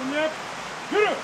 Ädim ýap. Ýürü!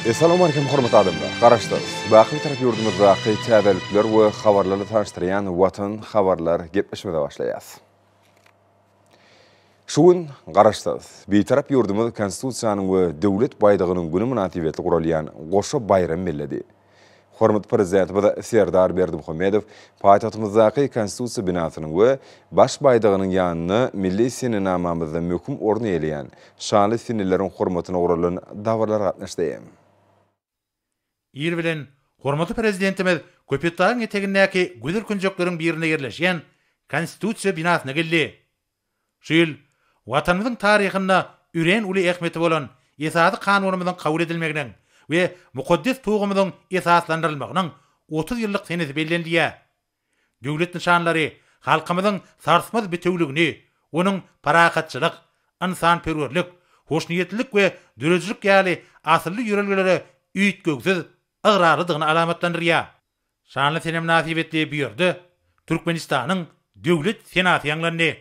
Essalawmalikim hormatly adamlar! Garaşsyz, baky Bitarap ýurdumyzdaky täzelikler we habarlarla tanyşdyrýan Watan habarlar gepleşigimize başlaýas. Şu gün Garaşsyz, Bitarap ýurdumyz Konstitusiýanyň we Döwlet baýdagynyň güni mynasybetli guralýan goşa baýram belledi. Hormatly Prezidentimiz Serdar Berdimuhamedow paýtagtymyzdaky Konstitusiýa binasynyň we Baş baýdagynyň ýanynda milli senenamamyzda möhüm orun eýeleýän şanly seneleriň hormatyna guralan dabaralara gatnaşdy. Ir bilen hormatly Prezidentimiz Köpetdagyň etegindäki gözel künjekleriň birinde ýerleşýän Konstitusiýa binasyna geldi. Şu ýyl Watanymyzyň taryhynda örän uly ähmiýeti bolan Esasy Kanunymyzyň kabul edilmeginiň we mukaddes Tugumyzyň esaslandyrylmagynyň 30 ýyllyk senesi bellenilýär. Döwlet nyşanlary halkymyzyň sarsmaz bitewüligini, onuň parahatçylyk, ynsanperwerlik, hoşniýetlilik we döredijilik ýaly asylly ýörelgelere üýtgewsiz ygrarlydygyny alamatlandyrýar. Şanly sene mynasybetli bu ýerde Türkmenistanyň Döwlet senasy ýaňlandy.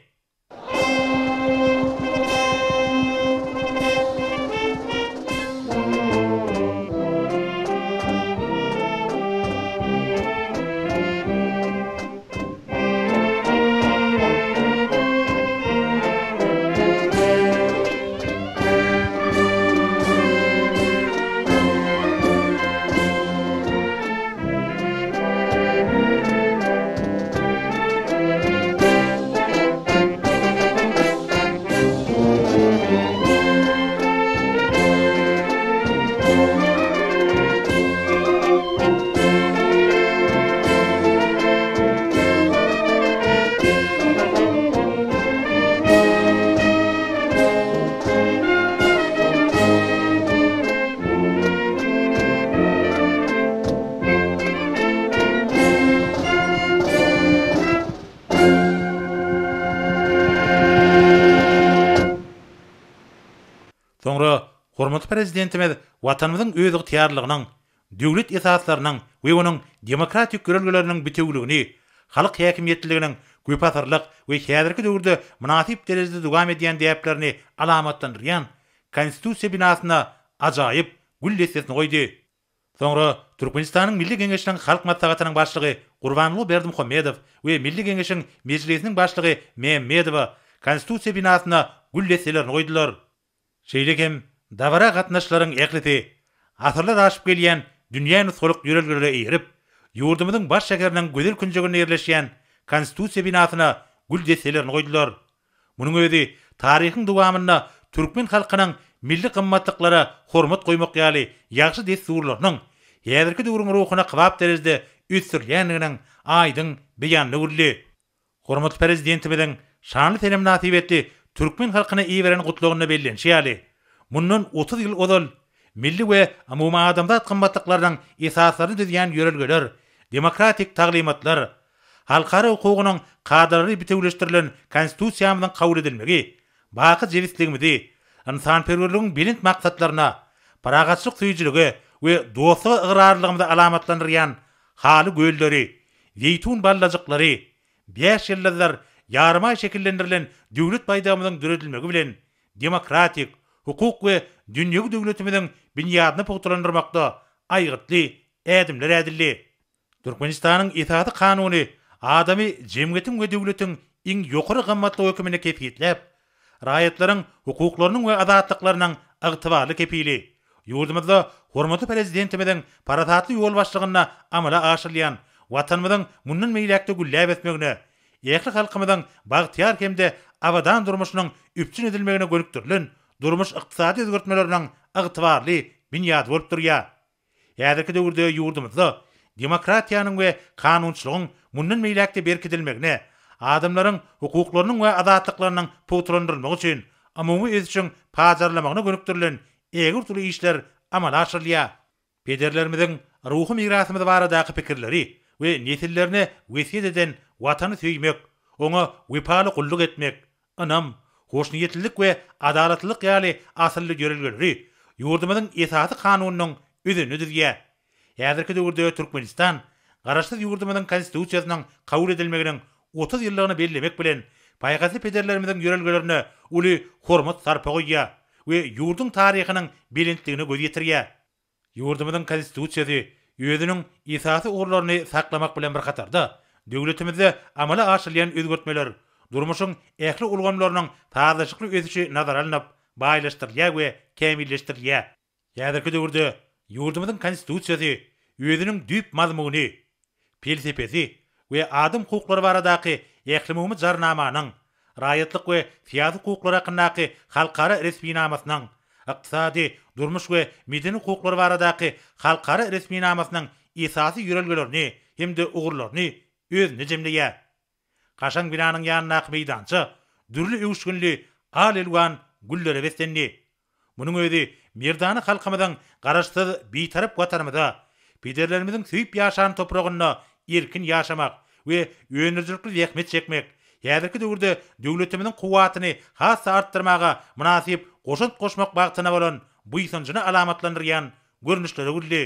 Soňra hormatly Prezidentimiz Watanymyzyň özygtyýarlylygynyň, döwlet esaslarynyň we onuň demokratik ýörelgeleriniň bitewüligini, halk häkimiýetliliginiň köpasyrlyk we häzirki döwürde mynasyp derejede dowam edýän däplerini alamatlandyrýan Konstitusiýa binasyna ajaýyp gül dessesini goýdy. Soňra Türkmenistanyň Milli Geňeşiniň Halk Maslahatynyň Başlygy Gurbanguly Berdimuhamedow we Milli Geňeşiň Mejlisiniň Başlygy Mämmedowa Konstitusiýa binasyna gül desselerini goýdular. Şeýle hem dabara gatnaşyjylaryň ählisi asyrlar aşyp gelýän dünýä nusgalyk ýörelgelere eýerip, ýurdumyzyň baş şäheriniň gözel künjeginde ýerleşýän Konstitusiýa binasyna gül desselerini goýdular. Munuň özi taryhyň dowamynda türkmen halkynyň milli gymmatlyklara hormat goýmak ýaly ýagşy dessurlarynyň häzirki döwrüň ruhuna kybap derejede ösdürilýändiginiň aýdyň beýanyna öwrüldi. Hormatly Prezidentimiziň şanly sene mynasybetli türkmen halkyna iberen Gutlagynda bellenişi ýaly, mundan 30 ýyl ozal milli we umumadamzat gymmatlyklarynyň esaslaryny düzýän ýörelgeler, demokratik taglymatlar, Halkara hukugynyň kadalary bitewüleşdirilen Konstitusiýamyzyň kabul edilmegi baky jebisligimizi, ynsanperwerligiň belent maksatlaryna, parahatçylyk söýüjilige we dostluga ygrarlylygymyzy alamatlandyrýan haly gölleri, zeýtun ballajyklary, bäş ýyldyzlar ýarymaý şekillendirilen Döwlet baýdagymyzyň döredilmegi bilen demokratik, hukuk we dünýewi döwletimiziň binýadyny pugtalandyrmakda aýgytly. ädimler ädildi. Türkmenistanyň Esasy Kanuny adamy jemgyýetiň we döwletiň iň ýokary gymmatlygy höküminde kesgitläp, raýatlaryň hukuklarynyň we azatlyklarynyň ygtybarly kepili, ýurdumyzda hormatly Prezidentimiziň parasatly ýolbaşçylygynda amala aşyrylýan Watanymyzyň mundan beýläk-de gülläp ösmegine, ähli halkymyzyň bagtyýar hem-de abadan durmuşynyň üpjün edilmegine gönükdirilen durmuş-ykdysady özgertmeleriniň ygtybarly binýady bolup durýar. Häzirki döwürde ýurdumyzda demokratiýanyň we kanunçylygyň mundan beýläk-de berkidilmegine, adamlaryň hukuklarynyň we azatlyklarynyň pugtalandyrylmagy üçin umumy ösüşiň pajarlamagyna gönükdirilen ägirt uly işler amala aşyrylýar. Pederlerimiziň ruhy mirasymyz baradaky pikirleri we nesillerine wesýet eden Watany söýmek, oňa wepaly gulluk etmek, ynam, hoşniýetlilik we adalatlylyk ýaly asylly ýörelgeleri ýurdumyzyň Esasy Kanunynyň özenini düzýär. Häzirki döwürde Türkmenistan Garaşsyz ýurdumyzyň Konstitusiýasynyň kabul edilmeginiň 30 ýyllygyny bellemek bilen, paýhasly pederlerimiziň ýörelgelerine uly hormat-sarpa goýýar we ýurduň taryhynyň belentligine göz ýetirýär. Ýurdumyzyň Konstitusiýasy özüniň esasy ugurlaryny saklamak bilen bir hatarda, döwletimizde amala aşyrylýan özgertmeler, durmuşyň ähli ulgamlarynyň sazlaşykly ösüşi nazara alnyp, baýlaşdyrylýar we kämilleşdirilýär. Häzirki döwürde ýurdumyzyň Konstitusiýasy özüniň düýp mazmuny, pelsepesi we adam hukuklary baradaky Ählumumy Jarnamanyň, Raýatlyk we syýasy hukuklar hakyndaky halkara resminamasynyň, Ykdysady, durmuş we medeni hukuklar baradaky halkara resminamasynyň esasy ýörelgelerini hem-de ugurlaryny özünde jemleýär. Kaşaň binanyň ýanyndaky meýdança dürli öwüşginli al-elwan güllere beslendi. Munuň özi merdana halkymyzyň Garaşsyz, Bitarap Watanymyza, pederlerimiziň söýüp ýaşan topragynda erkin ýaşamak we öndürijilikli zähmet çekmek, häzirki döwürde döwletimiziň kuwwatyny has-da artdyrmaga mynasyp goşant goşmak bagtyna bolan buýsanjyny alamatlandyrýan görnüşlere öwrüldi.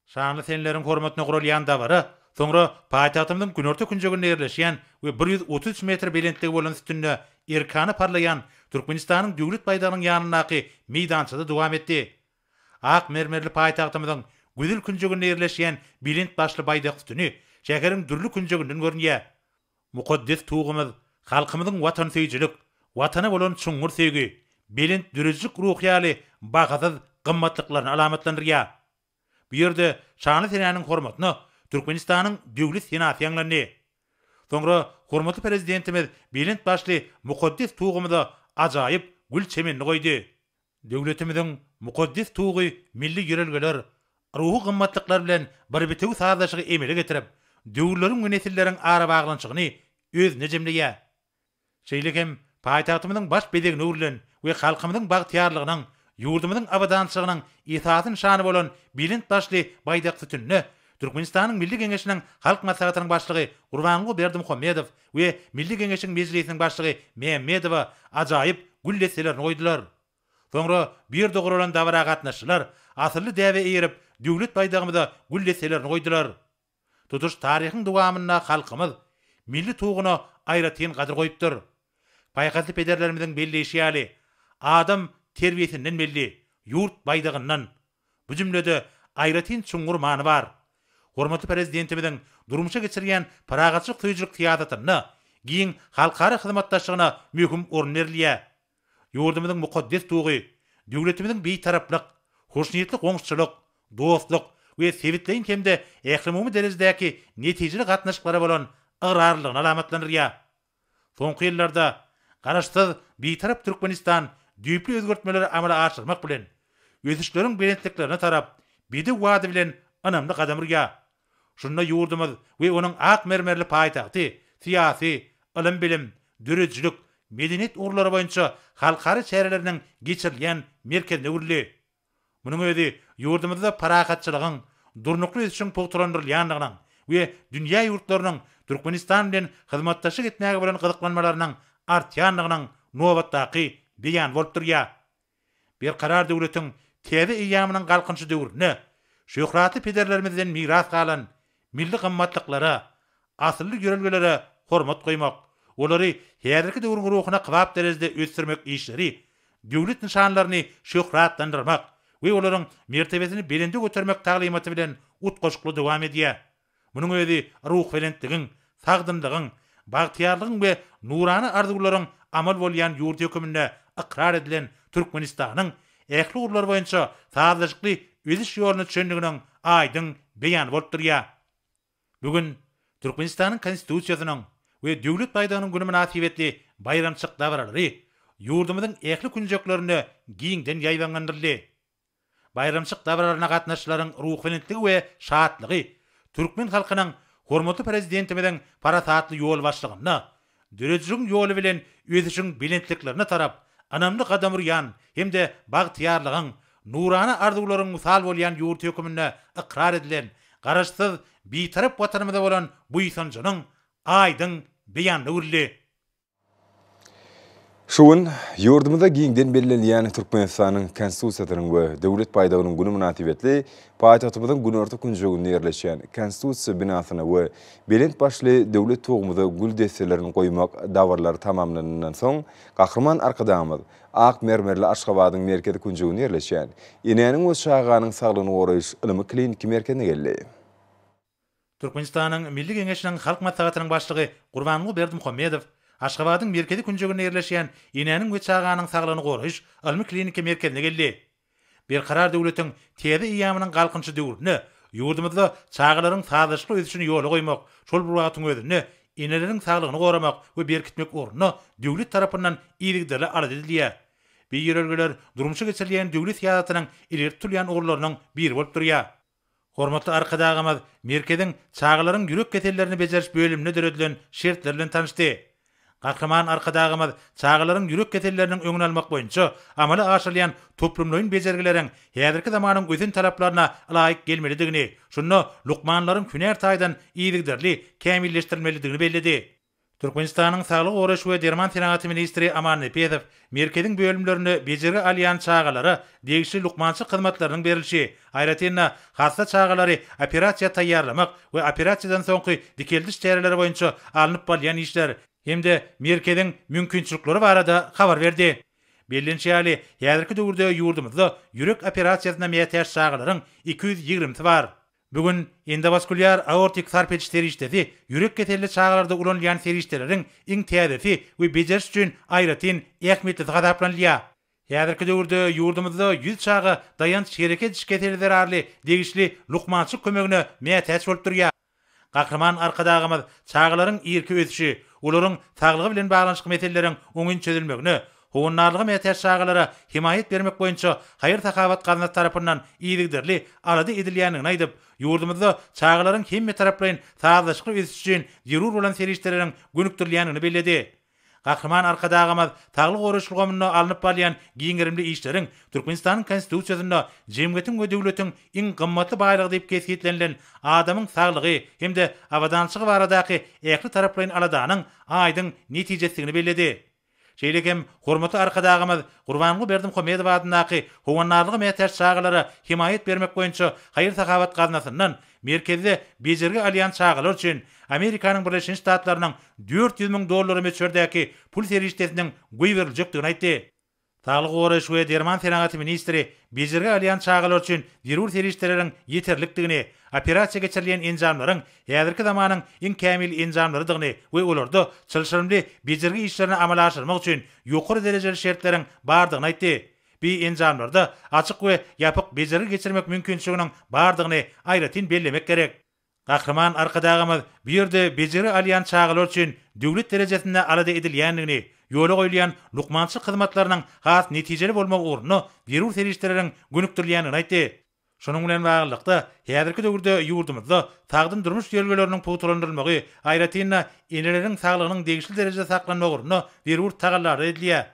Şanly seneleriň hormatyna guralýan dabara soňra paýtagtymyzyň günorta künjeginde ýerleşýän we 133 metr belentligi bolan sütünde erkana parlaýan Türkmenistanyň Döwlet baýdagynyň ýanyndaky meýdançada dowam etdi. Ak mermerli paýtagtymyzyň gözel künjeginde ýerleşýän belent başly baýdak sütüni şäheriň dürli künjeginden görünýär. Mukaddes Tugumyz halkymyzyň watansöýüjilik, Watana bolan çuňňur söýgi, belent döredijilik ruhy ýaly bahasyz gymmatlyklaryny alamatlandyrýar. Bu ýerde şanly senäniň hormatyna Türkmenistanyň Döwlet senasy ýaňlandy. Soňra hormatly Prezidentimiz belent başly mukaddes Tugumyza ajaýyp gül çemenini goýdy. Döwletimiziň mukaddes Tugy milli ýörelgeler, ruhy gymmatlyklar bilen bir bitewi sazlaşygy emele getirip, döwürleriň we nesilleriň arabaglanyşygyny özünde jemleýär. Şeýle hem paýtagtymyzyň baş bezegine öwrülen we halkymyzyň bagtyýarlygynyň, ýurdumyzyň abadançylygynyň esasy nyşany bolan belent başly baýdak sütünine Türkmenistanyň Milli Geňeşiniň Halk Maslahatynyň Başlygy Gurbanguly Berdimuhamedow we Milli Geňeşiň Mejlisiniň Başlygy Mämmedowa ajaýyp gül desselerini goýdular. Soňra bu ýerde guralan dabara gatnaşyjylar asylly däbe eýerip, Döwlet baýdagymyza gül desselerini goýdular. Tutuş taryhyň dowamynda halkymyz milli Tuguna aýratyn gadyr goýupdyr. Paýhasly pederlerimiziň belleýşi ýaly, Adam terbiýesinden belli, ýurt baýdagyndan. Bu jümlede aýratyn çuňňur many bar. Hormatly Prezidentimiziň durmuşa geçirýän parahatçylyk söýüjilik syýasatynda giň halkara hyzmatdaşlygyna möhüm orun berilýär. Ýurdumyzyň mukaddes Tugy, döwletimiziň Bitaraplyk, hoşniýetli goňşuçylyk, dostluk we sebitleýin hem-de ählumumy derejedäki netijeli gatnaşyklara bolan ygrarlylygyny alamatlandyrýar. Soňky ýyllarda Garaşsyz, Bitarap Türkmenistan düýpli özgertmeleri amala aşyrmak bilen, ösüşleriň belentliklerine tarap bedew bady bilen ynamly gadam urýar. Şunda ýurdumyz we onuň ak mermerli paýtagty syýasy, ylym-bilim, döredijilik, medeniýet ugurlary boýunça halkara çäreleriniň geçirilýän merkezine öwrüldi. Munuň özi ýurdumyzda parahatçylygyň, durnukly ösüşiň pugtalandyrylýandygynyň we dünýä ýurtlarynyň Türkmenistan bilen hyzmatdaşlyk etmäge bolan gyzyklanmalarynyň artýandygynyň nobatdaky beýany bolup durýar. Berkarar döwletiň täze eýýamynyň Galkynyşy döwründe şöhratly pederlerimizden miras galan milli gymmatlyklara, asylly ýörelgelere hormat goýmak, olary häzirki döwrüň ruhuna kybap derejede ösdürmek işleri döwlet nyşanlaryny şöhratlandyrmak we olaryň mertebesini belende götermek taglymaty bilen utgaşykly dowam edýär. Munuň özi ruhubelentligiň, sagdynlygyň, bagtyýarlygyň we nurana arzuwlaryň amal bolýan ýurdy höküminde ykrar edilen Türkmenistanyň ähli ugurlar boýunça sazlaşykly ösüş ýoluna düşendiginiň aýdyň beýany bolup durýar. Bu gün Türkmenistanyň Konstitusiýasynyň we Döwlet baýdagynyň güni mynasybetli baýramçylyk dabaralary ýurdumyzyň ähli künjeklerinde giňden ýaýbaňlandyryldy. Baýramçylyk dabaralaryna gatnaşyjylaryň ruhubelentligi we şatlygy türkmen halkynyň hormatly Prezidentimiziň parasatly ýolbaşçylygynda döredijiligiň ýoly bilen ösüşiň belentliklerine tarap ynamly gadam urýan hem-de bagtyýarlygyň, nurana arzuwlaryň mysal bolýan ýurdy höküminde ykrar edilen Garaşsyz, Bitarap Watanymyza bolan buýsanjynyň aýdyň beýanyna öwrüldi. Şu gün ýurdumyzda giňden bellenilýän Türkmenistanyň Konstitusiýasynyň we Döwlet baýdagynyň güni mynasybetli paýtagtymyzyň günorta künjeginde ýerleşýän Konstitusiýa binasyna we belent başly Döwlet tugumyza gül desselerini goýmak dabaralary tamamlanandan soň, Gahryman Arkadagymyz ak mermerli Aşgabadyň merkezi künjeginde ýerleşýän Enäniň we çaganyň saglygyny goraýyş ylmy-kliniki merkezine geldi. Türkmenistanyň Milli Geňeşiniň Halk Maslahatynyň Başlygy Gurbanguly Berdimuhamedow Aşgabadyň merkezi künjeginde ýerleşýän Enäniň we çaganyň saglygyny goraýyş ylmy-kliniki merkezine geldi. Berkarar döwletiň täze eýýamynyň Galkynyşy döwründe ýurdumyzda çagalaryň sazlaşykly ösüşini ýola goýmak, şol bir wagtyň özünde eneleriň saglygyny goramak we berkitmek ugrunda döwlet tarapyndan yzygiderli alada edilýär. Bu ýörelgeler durmuşa geçirilýän döwlet syýasatynyň ileri tutulýan ugurlarynyň biri bolup durýar. Hormatly Arkadagymyz merkeziň çagalaryň ýürek kesellerini bejeriş bölüminde döredilen şertler bilen tanyşdy. Gahryman Arkadagymyz çagalaryň ýürek keselleriniň öňüni almak boýunça amala aşyrylýan toplumlaýyn bejergileriň häzirki zamanyň ösen talaplaryna ylaýyk gelmelidigini, şunda lukmanlaryň hünär taýdan yzygiderli kämilleşdirilmelidigini belledi. Türkmenistanyň Saglygy goraýyş we derman senagaty ministri Aman Nepesow merkeziň bölümlerinde bejergi alýan çagalara degişli lukmançylyk hyzmatlarynyň berlişi, aýratyn-da, hassa çagalary operasiýa taýýarlamak we operasiýadan soňky dikeldiş çäreleri boýunça alnyp barylýan işler hem-de merkeziň mümkinçilikleri barada habar berdi. Bellenişi ýaly, häzirki döwürde ýurdumyzda ýürek operasiýasyna mätäç çagalaryň 220-si bar. Bu gün endowaskulýar aortik sarp ediş serişdesi ýürek keselli çagalarda ulanylýan serişdeleriň iň täzesi we bejeriş üçin aýratyn ähmiýetlisi hasaplanylýar. Häzirki döwürde ýurdumyzda 100 çaga daýanç-hereket ediş keseli zerarly degişli lukmançylyk kömegine mätäç bolup durýar. Gahryman Arkadagymyz çagalaryň irki ösüşi, olaryň saglygy bilen baglanyşykly meseleleriň oňyn çözülmegine, Howandarlyga mätäç çagalara hemaýat bermek boýunça haýyr-sahawat gaznasy tarapyndan yzygiderli alada edilýändigini aýdyp, ýurdumyzda çagalaryň hemmetaraplaýyn sazlaşykly ösüşi üçin zerur bolan serişdeleriň gönükdirilýändigini belledi. Gahryman Arkadagymyz saglygy goraýyş ulgamynda alnyp barylýan giň gerimli işleriň Türkmenistanyň Konstitusiýasynda jemgyýetiň we döwletiň iň gymmatly baýlygy diýip kesgitlenilen adamyň saglygy hem-de abadançylygy baradaky ähli taraplaýyn aladanyň aýdyň netijesidigini belledi. Şeýle hem hormatly Arkadagymyz Gurbanguly Berdimuhamedow adyndaky Howandarlyga mätäç çagalara hemaýat bermek boýunça haýyr-sahawat gaznasyndan merkezde bejergi alýan çagalar üçin Amerikanyň Birleşen Ştatlarynyň 400 müň dollary möçberdäki pul serişdesiniň goýberiljekdigini aýtdy. Saglygy goraýyş we derman senagaty ministri bejergi alýan çagalar üçin zerur serişdeleriň ýeterlikdigini, operasiýa geçirilýän enjamlaryň häzirki zamanyň iň kämil enjamlarydygyny we olarda çylşyrymly bejergi işlerini amala aşyrmak üçin ýokary derejeli şertleriň bardygyny aýtdy. Bu enjamlarda açyk we ýapyk bejergi geçirmek mümkinçiliginiň bardygyny aýratyn bellemek gerek. Gahryman Arkadagymyz bu ýerde bejergi alýan çagalar üçin döwlet derejesinde alada edilýändigini, ýola goýulýan lukmançylyk hyzmatlarynyň has netijeli bolmagy ugrunda zerur serişdeleriň gönükdirilýändigini aýtdy. Şunuň bilen baglylykda, häzirki döwürde ýurdumyzda sagdyn durmuş ýörelgeleriniň pugtalandyrylmagy, aýratyn-da, eneleriň saglygynyň degişli derejede saklanmagy ugrunda zerur tagallalar edilýär.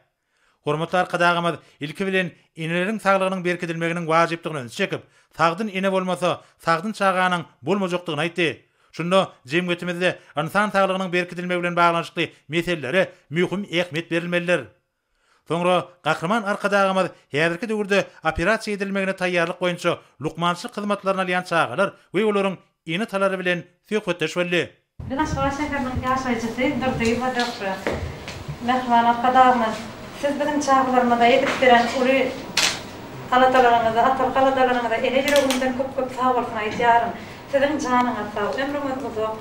Hormatly Arkadagymyz ilki bilen eneleriň saglygynyň berkidilmeginiň wajypdygyna ünsi çekip, sagdyn ene bolmasa, sagdyn çaganyň bolmajakdygyny aýtdy. Şunda jemgyýetimizde ynsan saglygynyň berkidilmegi bilen baglanyşykly meselelere möhüm ähmiýet berilmelidir. Soňra Gahryman Arkadagymyz häzirki döwürde operasiýa edilmegine taýýarlyk boýunça lukmançylyk hyzmatlaryny alýan çagalar we olaryň ene-atalary bilen söhbetdeş boldy. Men Aşgabat şäheriniň ýaşaýjysy Durdyýewa Zöhre. Mähriban Arkadagymyz, Siz biziň çagalarymyza edip beren uly. Aladalaryňyza, atalyk aladalaryňyza ene ýüregimden köp-köp sagbolsun aýdýaryn. Siziň janyňyz sag, ömrüňiz uzak,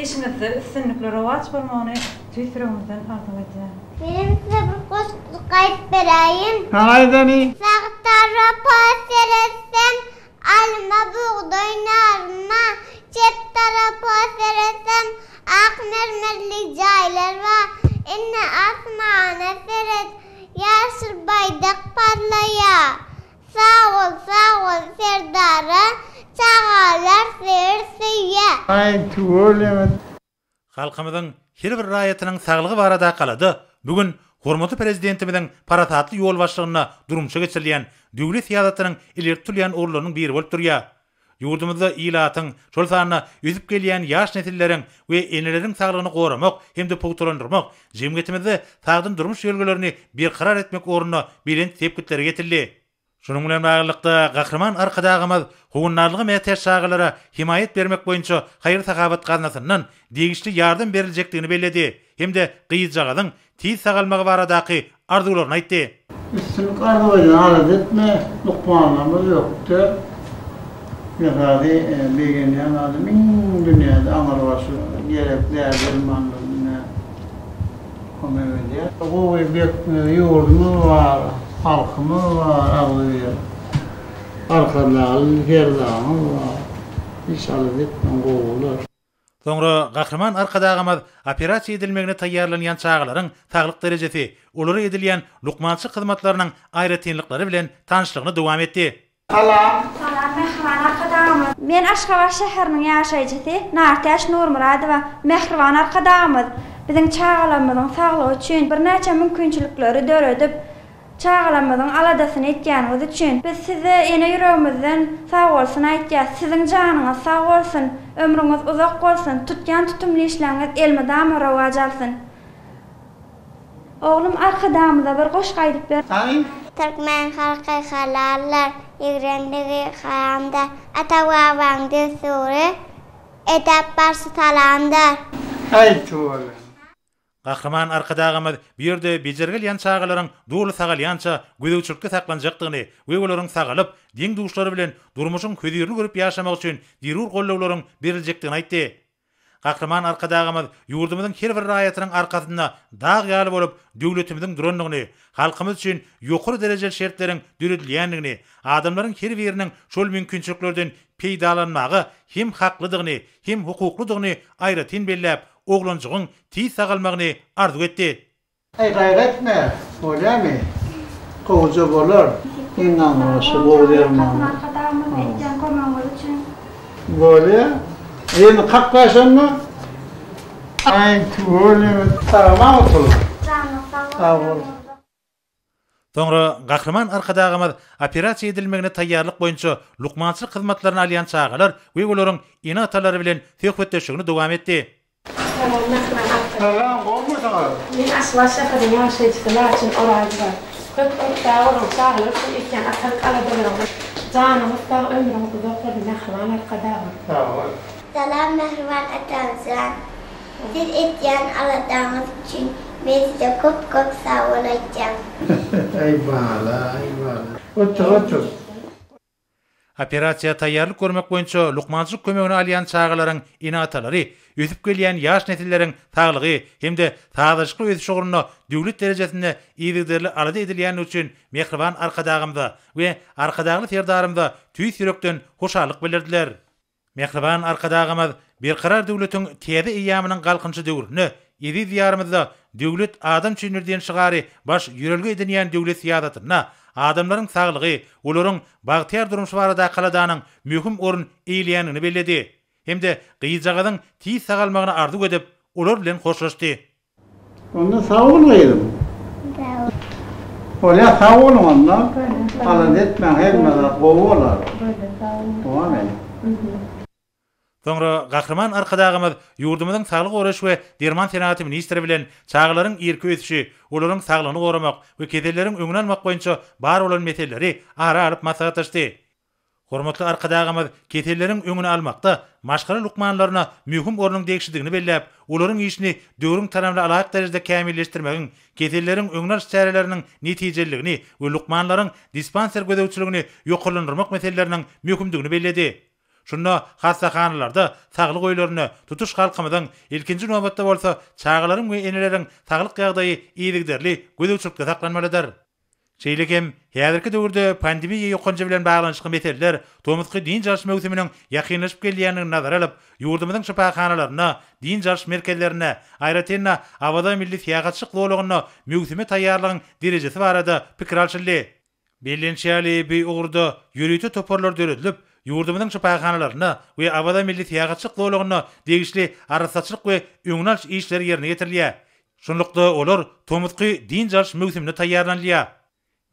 işiňizde üstünlikli rowaç bolmagyny tüýs ýüregimizden arzuw edýärin. Menem size bir goşgujyk aýdyp beräýin. Saňa aýdany. Sag tarapa seretsem, alma, bugdaý, narma, çep tarapa seretsem, ak mermerli jaýlar bar. Indi asmana seret, ýaşyl baýdak parlaýar. Sag bol, sag bol Serdara, çagalar söýer söýýär. Aý tüweleme. Halkymyzyň her bir raýatynyň saglygy baradaky alada bu gün hormatly Prezidentimiziň parasatly ýolbaşçylygynda durmuşa geçirilýän döwlet syýasatynyň ileri tutulýan ugurlarynyň biri bolup durýar. Ýurdumyzda ilatyň, şol sanda ösüp gelýän ýaş nesilleriň we eneleriň saglygyny goramak hem-de pugtalandyrmak, jemgyýetimizde sagdyn durmuş ýörelgelerini berkarar etmek ugrunda belent sepgitlere ýetildi. Şunuň bilen baglylykda, Gahryman Arkadagymyz howandarlyga mätäç çagalara hemaýat bermek boýunça haýyr-sahawat gaznasyndan degişli ýardam beriljekdigini belledi hem-de gyzjagazyň tiz sagalmagy baradaky arzuwlaryny aýtdy. Üstünlik arzuw edin alada etme lukmanlarymyz ökde esasy begenýän zadym iň dünýäde aňrybaşy gerek däri dermanlar bilen Kömek edýär. Gowy bek ýurdumyz bar, halkymyz bar agzybir. Arkadagly Serdarymyz bar. Hiç alada etmäň gowy bolar. Soňra Gahryman Arkadagymyz operasiýa edilmegine taýýarlanýan çagalaryň saglyk derejesi, olara edilýän lukmançylyk hyzmatlarynyň aýratynlyklary bilen tanyşlygyny dowam etdi. Salam. Salam mähriban Arkadagymyz. Men Aşgabat şäheriniň ýaşaýjysy Nartäç Nurmyradowa. Mähriban Arkadagymyz biziň çagalarymyzyň saglygy üçin birnäçe mümkinçilikleri döredip, çagalarymyzyň aladasyny etýäniňiz üçin biz size ene ýüregimizden sagbolsun aýtýas. Siziň janyňyz sag bolsun, ömrüňiz uzak bolsun, tutýan tutumly işleriňiz elmydama rowaç alsyn. Oglum Arkadagymyza bir goşgy aýdyp ber. Aý. Türkmen halky halaldyr, ýigrenligi haramdyr. Ata-babaň dessury, edep barşy salamdyr. Aý tüweleme. Gahryman Arkadagymyz bu ýerde bejergi alýan çagalaryň doly sagalýança gözegçilikde saklanjakdygyny we olaryň sagalyp, deň-duşlary bilen durmuşyň hözirini görüp ýaşamagy üçin zerur gollawlaryň beriljekdigini aýtdy. Gahryman Arkadagymyz ýurdumyzyň her bir raýatynyň arkasynda dag ýaly bolup döwletimiziň durandygyny, halkymyz üçin ýokary derejeli şertleriň döredilýändigini, adamlaryň her biriniň şol mümkinçiliklerden peýdalanmaga hem haklydygyny, hem hukuklydygyny aýratyn belläp, oglanjygyň tiz sagalmagyny arzuw etdi. Aý gaýgy etme, bolýamy? Gowuja bolar. Iň aňrybaşy gowy derman. Arkadagymyz etýän kömegiňiz üçin. Bolýa. Ýene kakma şonda. Aý tüweleme. Sagman otur. Janyňyz sag bolsun. Sag bol. Soňra Gahryman Arkadagymyz operasiýa edilmegine taýýarlyk boýunça lukmançylyk hyzmatlaryny alýan çagalar we olaryň ene-atalary bilen söhbetdeşligini dowam etdi. Salam Mähriban Arkadagym. Salam gowmysyňyz? Men Aşgabat şäheriniň ýaşaýjysy Laçyn Orazowa. Köp köp sag boluň çagalar üçin etýän atalyk aladalaryňyz janyňyz sag ömrüňiz uzak bolsun Mähriban Arkadagym. Sag bol. Salam Mähriban atamjan. Siz etýän aladaňyz üçin men size köp köp sag bol aýtýan. Aý bala aý bala. Otur otur. Operasiýa taýýarlyk görmek boýunça lukmançylyk kömegini alýan çagalaryň ene-atalary ösüp gelýän ýaş nesilleriň saglygy hem-de sazlaşykly ösüşi ugrunda döwlet derejesinde yzygiderli alada edilýändigi üçin mähriban Arkadagymyza we Arkadagly Serdarymyza tüýs ýürekden hoşallyk bildirdiler. Mähriban Arkadagymyz Berkarar döwletiň täze eýýamynyň Galkynyşy döwründe eziz Diýarymyzda Döwlet adam üçindir diýen şygary baş ýörelge edinýän döwlet syýasatynda adamlaryň saglygy, olaryň bagtyýar durmuşy baradaky aladanyň möhüm orun eýeleýändigini belledi hem-de gyzjagazyň tiz sagalmagyny arzuw edip, olar bilen hoşlaşdy. Onda sag bol gyzym. Sag bol. Bolýa sag boluň onda. Alada etmäň hemme zat gowy bolar. Bolýa sag boluň. Dowam ediň. Soňra Gahryman Arkadagymyz ýurdumyzyň saglygy goraýyş we derman senagaty ministri bilen çagalaryň irki ösüşi, olaryň saglygyny goramak we keselleriň öňüni almak boýunça bar bolan meseleleri ara alyp maslahatlaşdy. Hormatly Arkadagymyz keselleriň öňüni almakda maşgala lukmanlaryna möhüm ornuň degişlidigini belläp, olaryň işini döwrüň talabyna laýyk derejede kämilleşdirmegiň, keselleriň öňüni alyş çäreleriniň netijeliligini we lukmanlaryň dispanser gözegçiligini ýokarlandyrmak meseleleriniň möhümdigini belledi. Şunda hassahanalarda, saglyk öýlerinde tutuş halkymyzyň, ilkinji nobatda bolsa, çagalaryň we eneleriň saglyk ýagdaýy yzygiderli gözegçilikde saklanmalydyr. Şeýle hem, häzirki döwürde pandemiýa ýokanjy bilen baglanyşykly meseleler, tomusky dynç alyş möwsüminiň ýakynlaşyp gelýändigini nazara alyp, ýurdumyzyň şypahanalarynda, dynç alyş merkezlerinde, aýratyn-da, Awaza milli syýahatçylyk zolagynda möwsüme taýýarlygyň derejesi barada pikir alşyldy. Bellenişi ýaly, bu ugurda ýörite toparlar döredilip, ýurdumyzyň şypahanalarynda we Awaza milli syýahatçylyk zolagynda degişli arassaçylyk we öňüni alyş işleri ýerine ýetirilýär. Şunlukda, olar tomusky dynç alyş möwsümine taýýarlanylýar.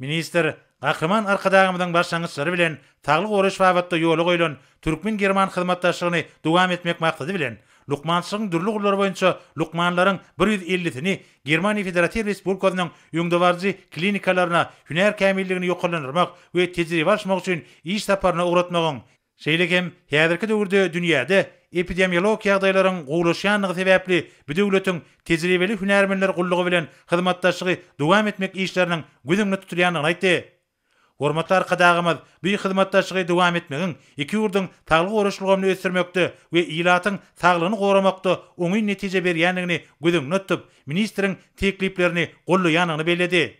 Ministr Gahryman Arkadagymyzyň başlangyçlary bilen saglygy goraýyş babatda ýola goýlan türkmen-german hyzmatdaşlygyny dowam etmek maksady bilen, lukmançylygyň dürli ugurlary boýunça lukmanlaryň bir 150-sini Germaniýa Federatiw Respublikasynyň öňdebaryjy klinikalaryna hünär kämilligini ýokarlandyrmak we tejribe alyşmak üçin iş saparyna ugratmagyň Şeýle hem häzirki döwürde dünýäde epidemiologik ýagdaýlaryň gowulaşýandygy sebäpli bu döwletiň tejribeli hünärmenler gullugy bilen hyzmatdaşlygy dowam etmek işleriniň göz öňünde tutulýandygyny aýtdy. Hormatly Arkadagymyz bu hyzmatdaşlygy dowam etmegiň iki ýurduň saglygy goraýyş ulgamyny ösdürmekde we ilatyň saglygyny goramakda oňyn netije berýändigini göz öňünde tutup, ministriň tekliplerini goldaýandygyny belledi.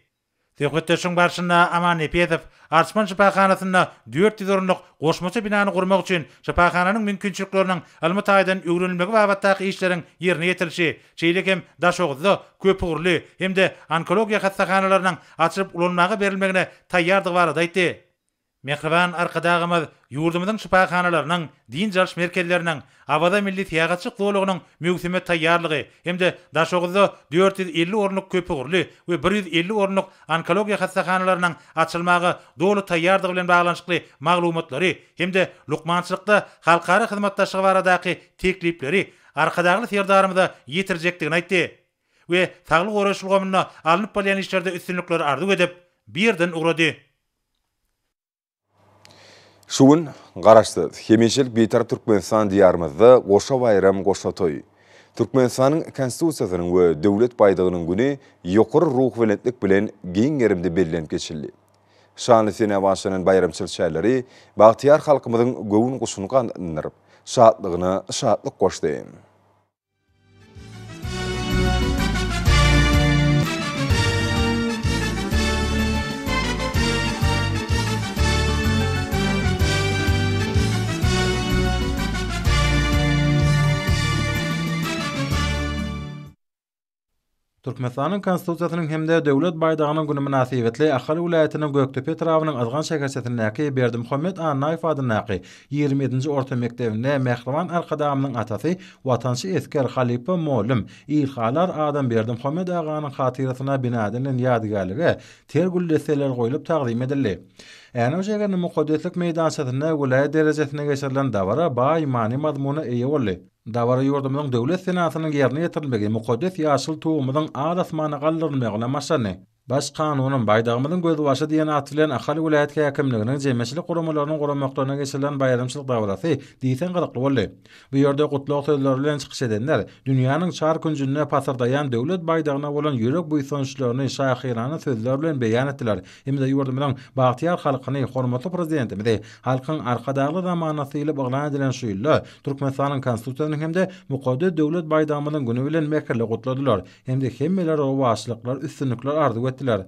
Söhbetdeşligiň barşynda Aman Nepesow Arçman şypahanasynda 400 orunlyk goşmaça binany gurmak üçin şypahananyň mümkinçilikleriniň ylmy taýdan öwrenilmegi babatdaky işleriň ýerine ýetirilişi, şeýle hem Daşoguzda köpugurly hem-de onkologiýa hassahanalarynyň açylyp ulanmaga berilmegine taýýardygy barada aýtdy. Mähriban Arkadagymyz ýurdumyzyň şypahanalarynyň, dynç alyş merkezleriniň, Awaza milli syýahatçylyk zolagynyň möwsüme taýýarlygy hem-de Daşoguzda 450 orunlyk köpugurly we 150 orunlyk onkologiýa hassahanalarynyň açylmaga doly taýýardygy bilen baglanyşykly maglumatlary hem-de lukmançylykda halkara hyzmatdaşlygy baradaky teklipleri Arkadagly Serdarymyza ýetirjekdigini aýtdy we saglygy goraýyş ulgamynda alnyp barylýan işlerde üstünlikleri arzuw edip, bu ýerden ugrady. Şu gün Garaşsyz, hemişelik Bitarap Türkmenistan Diýarymyzda goşa baýram, goşa toý. Türkmenistanyň Konstitusiýasynyň we Döwlet baýdagynyň güni ýokary ruhubelentlik bilen giň gerimde bellenip geçildi. Şanly senä bagyşlanan baýramçylyk çäreleri bagtyýar halkymyzyň göwün guşuny ganatlandyryp, şatlygyna şatlyk goşdy. Türkmenistanyň Konstitusiýasynyň hem-de Döwlet baýdagynyň güni mynasybetli Ahal welaýatynyň Gökdepe etrabynyň Yzgan şäherçesindäki Berdimuhamet Annaýew adyndaky 27-nji orta mekdebinde mähriban Arkadagymyzyň atasy, watançy esger, halypa mugallym, ilhalar adam Berdimuhamet aganyň hatyrasyna bina edilen ýadygärlige ter gül desseleri goýlup tagzym edildi. Änew şäheriniň mukaddeslik meýdançasynda welaýat derejesinde geçirilen dabara baý many-mazmuna eýe boldy. Dabara ýurdumyzyň Döwlet senasynyň ýerine ýetirilmegi, mukaddes ýaşyl Tugumyzyň al-asmana galdyrylmagy bilen başlandy. Baş Kanunym, Baýdagymyzyň gözbaşy diýen at bilen Ahal welaýat häkimliginiň, jemgyýetçilik guramalarynyň guramaklarynda geçirilen baýramçylyk dabarasy diýseň gyzykly boldy. Bu ýerde gutlag sözleri bilen çykyş edenler dünýäniň çar künjünde pasyrdaýan Döwlet baýdagyna bolan ýürek buýsançlaryny şahyrana sözler bilen beýan etdiler hem-de ýurdumyzyň bagtyýar halkyny, hormatly Prezidentimizi Halkyň Arkadagly zamanasy diýlip yglan edilen şu ýylda Türkmenistanyň Konstitusiýasynyň hem-de mukaddes Döwlet baýdagymyzyň güni bilen mähirli gutladylar hem-de hemmelere rowaçlyklar, üstünlikler arzuw etdiler.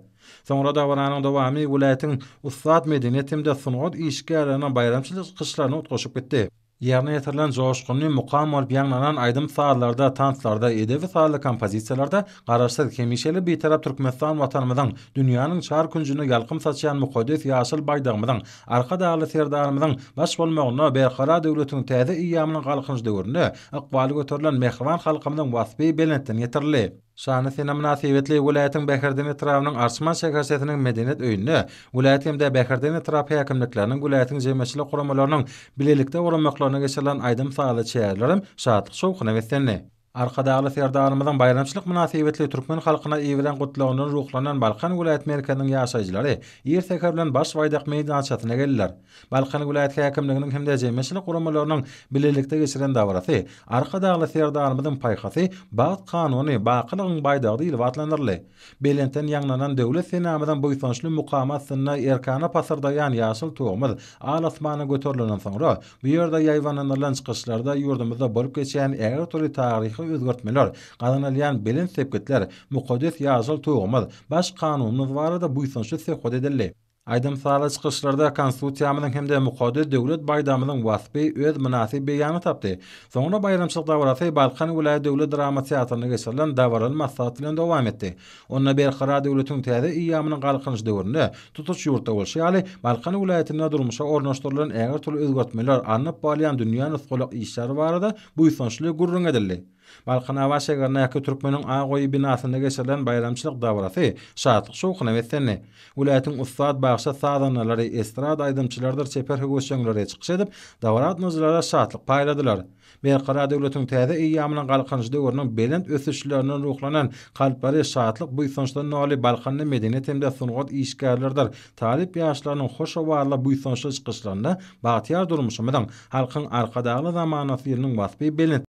Soňra dabaranyň dowamy welaýatyň ussat medeniýet hem-de sungat işgärleriniň baýramçylyk çykyşlaryna utgaşyp gitdi. Ýerine ýetirilen joşgunly mukam bolup ýaňlanan aýdym-sazlarda, tanslarda, edebi-sazly kompozisiýalarda Garaşsyz, hemişelik Bitarap Türkmenistan Watanymyzyň dünýäniň çar künjünde ýalkym saçýan mukaddes ýaşyl Baýdagymyzyň, Arkadagly Serdarymyzyň baş bolmagynda Berkarar döwletiň täze eýýamynyň Galkynyş döwründe ykbaly göterilen mähriban halkymyzyň waspy belentden ýetirildi. Şanly sene mynasybetli welaýatyň Bäherden etrabynyň Arçman şäherçesiniň Medeniýet öýünde welaýat hem-de Bäherden etrap häkimlikleriniň, welaýatyň jemgyýetçilik guramalarynyň bilelikde guramaklarynda geçirilen aýdym-sazly çärelerem şatlyk-şowhuna beslendi. Arkadagly Serdarymyzyň baýramçylyk mynasybetli türkmen halkyna iberen gutlagyndan ruhlanan Balkan welaýat merkeziniň ýaşaýjylary ir säher bilen Baş baýdak meýdançasyna geldiler. Balkan welaýat häkimliginiň hem-de jemgyýetçilik guramalarynyň bilelikde geçiren dabarasy Arkadagly Serdarymyzyň paýhasy Bagt kanuny, bakylygyň baýdagy diýlip atlandyryldy. Belentden ýaňlanan Döwlet senamyzyň buýsançly mukamy astynda erkana pasyrdaýan ýaşyl Tugumyz al-asmana göterilenden soňra, bu ýerde ýaýbaňlandyrylan çykyşlarda ýurdumyzda bolup geçýän ägirt uly taryhy özgertmeler, gazanylýan belent sepgitler, mukaddes ýaşyl Tugumyz, Baş Kanunymyz barada buýsançly söhbet edildi. Aýdym-sazly çykyşlarda Konstitusiýamyzyň hem-de mukaddes Döwlet baýdagymyzyň waspy öz mynasyp beýanyny tapdy. Soňra baýramçylyk dabarasy Balkan welaýat döwlet drama teatrynda geçirilen dabaraly maslahat bilen dowam etdi. Onda Berkarar döwletiň täze eýýamynyň Galkynyş döwründe tutuş ýurtda bolşy ýaly, Balkan welaýatynda durmuşa ornaşdyrylan ägirt uly özgertmeler, alnyp barylýan dünýä nusgalyk işler barada buýsançly gürrüň edildi. Balkanabat şägerindäki Türkmeniň ak öýi binasynda geçirilen baýramçylyk dabarasy şatlyk-şowhuna beslendi. Welaýatyň ussat bagşy-sazandalary, estrada aýdymçylarydyr çeper höwesjeňleri çykyş edip, dabara gatnaşyjylara şatlyk paýladylar. Berkarar döwletiň täze eýýamynyň Galkynyş döwrüniň belent ösüşlerinden ruhlanan, kalplary şatlyk-buýsançdan doly Balkanda medeniýet hem-de sungat işgärleridir talyp ýaşlarynyň hoş owazly buýsançly çykyşlarynda bagtyýar durmuşymyzyň, Halkyň Arkadagly zamanasy ýylynyň waspy belent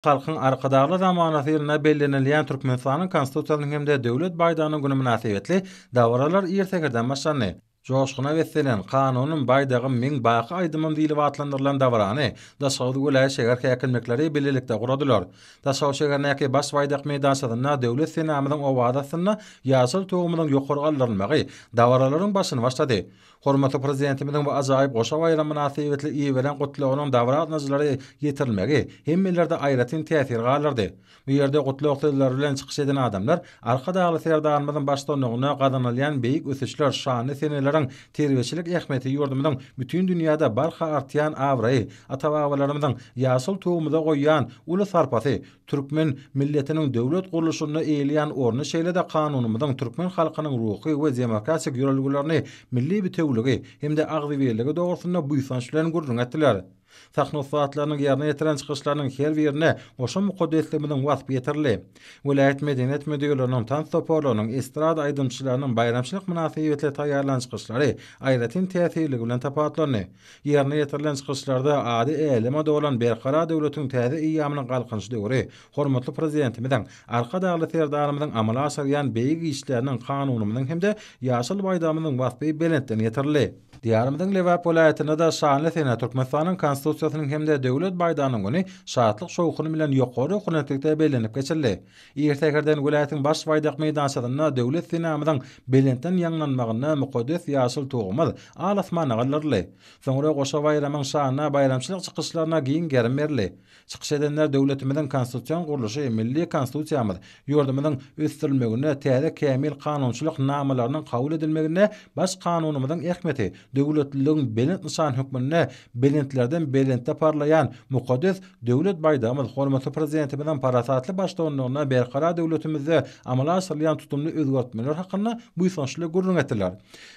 Halkyň Arkadagly zamanasy ýylynda bellenilýän Türkmenistanyň Konstitusiýasynyň hem-de Döwlet baýdagynyň güni mynasybetli dabaralar ir säherden başlandy. Joşguna beslenen Kanunym, baýdagym, meň baky aýdymym diýlip atlandyrylan dabarany Daşoguz welaýat şäher häkimlikleri bilelikde guradylar. Daşoguz şäherindäki Baş baýdak meýdançasynda Döwlet senamyzyň owazy astynda ýaşyl Tugumyzyň ýokary galdyrylmagy dabaralaryň başyny başlady. Hormatly Prezidentimiziň bu ajaýyp goşa baýram mynasybetli iberen Gutlagynyň dabara gatnaşyjylara ýetirilmegi hemmelerde aýratyn täsir galdyrdy. Bu ýerde gutlag sözleri bilen çykyş eden adamlar Arkadagly Serdarymyzyň baştutanlygynda gazanylýan beýik ösüşler, şanly seneleriň terbiýeçilik ähmiýeti ýurdumyzyň bütin dünýäde barha artýan abraýy, ata-babalarymyzyň ýaşyl Tugumyza goýýan uly sarpasy, türkmen milletiniň döwlet gurluşynda eýeleýän orny şeýle-de Kanunymyzyň türkmen halkynyň ruhy we demokratik ýörelgelerini, milli bitewüligi hem-de agzybirligi dogrusynda buýsanç bilen gürrüň etdiler. Sahna ussatlarynyň ýerine ýetiren çykyşlarynyň her birinde goşa mukaddesligimiziň waspy ýetirildi. Welaýat medeniýet müdirliginiň, tans toparlarynyň, estrada aýdymçylarynyň baýramçylyk mynasybetli taýýarlan çykyşlary aýratyn täsirligi bilen tapawutlandy. Ýerine ýetirilen çykyşlarda ady äleme dolan Berkarar döwletiň täze eýýamynyň Galkynyş döwri, hormatly Prezidentimiziň, Arkadagly Serdarymyzyň amala aşyrýan beýik işleriniň, Kanunymyzyň hem-de ýaşyl Baýdagymyzyň waspy belentden ýetirildi. Diýarymyzyň Lebap welaýatynda-da şanly sene, Türkmenistanyň Konstitusiýasynyň hem-de Döwlet baýdagynyň güni şatlyk-şowhun bilen ýokary ruhubelentlikde bellenip geçildi. Ir säherden welaýatyň Baş baýdak meýdançasynda Döwlet senamyzyň belentden ýaňlanmagynda mukaddes ýaşyl Tugumyz al-asmana galdyryldy. Soňra goşa baýramyň şanyna baýramçylyk çykyşlaryna giň gerim berildi. Çykyş edenler döwletimiziň konstitusion gurluşy, milli Konstitusiýamyz, ýurdumyzyň ösdürilmeginde täze kämil kanunçylyk namalarynyň kabul edilmeginde Baş Kanunymyzyň ähmiýeti, döwletliligiň belent nyşany hökmünde belentlerden belentde parlaýan mukaddes Döwlet baýdagymyz hormatly Prezidentimiziň parasatly baştutanlygynda Berkarar döwletimizde amala aşyrylýan tutumly özgertmeler hakynda buýsançly gürrüň etdiler.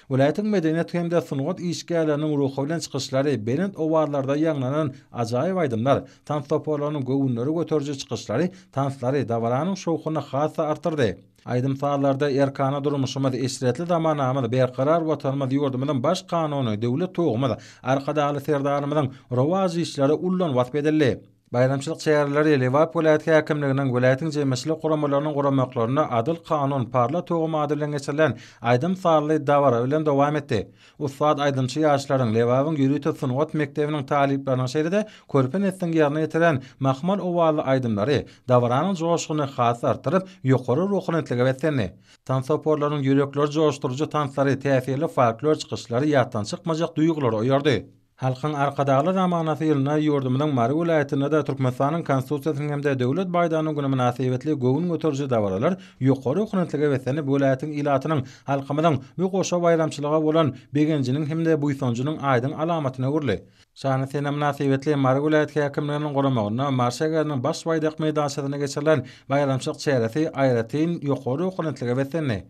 Welaýatyň medeniýet hem-de sungat işgärleriniň ruhubelent çykyşlary, belent owazlarda ýaňlanan ajaýyp aýdymlar, tans toparlarynyň göwünleri göteriji çykyşlary tanslary, dabaranyň şowhunyny has-da artdyrdy. Aýdym-sazlarda erkana durmuşymyz, eşretli zamanamyz, berkarar Watanymyz, ýurdumyzyň Baş Kanuny, Döwlet Tugumyz, Arkadagly Serdarymyzyň rowaç işleri ullan wasp edildi. Baýramçylyk çäreleri Lebap welaýat häkimliginiň, welaýatyň jemgyýetçilik guramalarynyň guramaklarynda Adyl kanun, parla tugum ady bilen geçirilen aýdym-sazly dabara bilen dowam etdi. Ussat aýdymçy ýaşlaryň, Lebabyň ýörite sungat mekdebiniň talyplarynyň şeýle-de körpe nesliň ýerine ýetiren mahmal owazly aýdymlary dabaranyň joşgunyny has artdyryp, ýokary ruhubelentlige beslendi. Tans toparlarynyň ýürekleri joşduryjy tanslary, täsirli folklor çykyşlary ýatdan çykmajak duýgulary oýardy. Halkyň Arkadagly zamanasy ýylynda ýurdumyzyň Mary welaýatynda-da Türkmenistanyň Konstitusiýasynyň hem-de Döwlet baýdagynyň güni mynasybetli göwün göteriji dabaralar ýokary ruhubelentlige beslenip, welaýatyň ilatynyň, halkymyzyň bu goşa baýramçylyga bolan begenjiniň hem-de buýsanjynyň aýdyň alamatyna öwrüldi. Şanly sene mynasybetli Mary welaýat häkimliginiň guramagynda Mary şäheriniň Baş baýdak meýdançasynda geçirilen baýramçylyk çäresi aýratyn ýokary ruhubelentlige beslendi.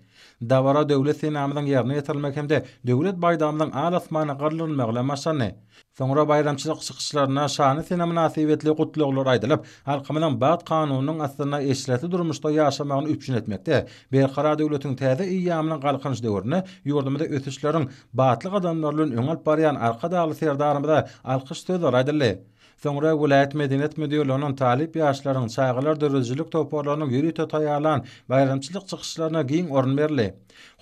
Dabara Döwlet senamyzyň ýerine ýetirilmegi hem-de Döwlet baýdagymyzyň al-asmana galdyrylmagy bilen başlandy. Soňra baýramçylyk çykyşlarynda şanly sene mynasybetli gutlaglar aýdylyp, halkymyzyň bagt kanunynyň astynda eşretli durmuşda ýaşamagyny üpjün etmekde, Berkarar döwletiň täze eýýamynyň Galkynyş döwründe ýurdumyzy ösüşleriň batly gadamlary bilen öňe alyp barýan Arkadagly Serdarymyza alkyş sözleri aýdyldy. Soňra welaýat medeniýet müdirliginiň talyp ýaşlaryň, çagalar döredijilik toparlarynyň ýörite taýýarlan baýramçylyk çykyşlaryna giň orun berildi.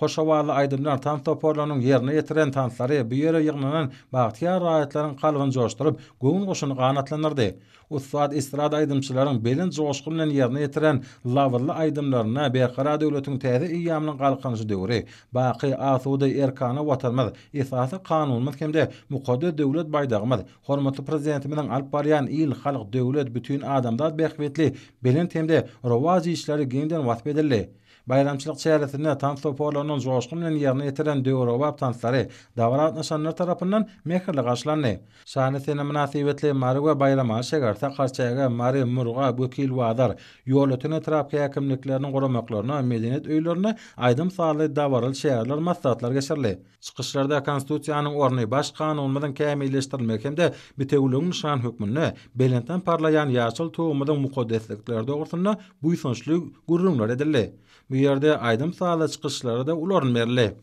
Hoş owazly aýdymlar, tans toparlarynyň ýerine ýetiren tanslary bu ýere ýygnanan bagtyýar raýatlaryň kalbyny joşduryp, göwün guşuny ganatlandyrdy. Ussat estrada aýdymçylaryň belent joşgun bilen ýerine ýetiren labyzly aýdymlarynda Berkarar döwletiň täze eýýamynyň Galkynyşy döwri, baky, asuda, erkana Watanymyz, Esasy Kanunymyz hem-de mukaddes Döwlet baýdagymyz, hormatly Prezidentimiziň alyp barýan il, halk, döwlet, bütin adamzat bähbitli belent hem-de rowaç işleri giňden wasp edildi. Baýramçylyk çäresinde tans toparlarynyň joşgun bilen ýerine ýetiren döwrebap tanslary dabara gatnaşanlar tarapyndan mähirli garşylandy. Şanly sene mynasybetli Mary we Baýramaly şäher, Sakarçäge, Mary, Murgap, Wekilbazar, Ýolöten etrap häkimlikleriniň guramaklarynda medeniýet öýlerinde aýdym-sazly dabaraly çäreler, maslahatlar geçirildi. Çykyşlarda Konstitusiýanyň orny, Baş Kanunymyzyň kämilleşdirilmegi hem-de bitewüligiň nyşany hökmünde belentden parlaýan ýaşyl Tugumyzyň mukaddeslikleri dogrusynda buýsançly gürrüňler edildi. Bu ýerde aýdym-sazly çykyşlara-da uly orun berildi.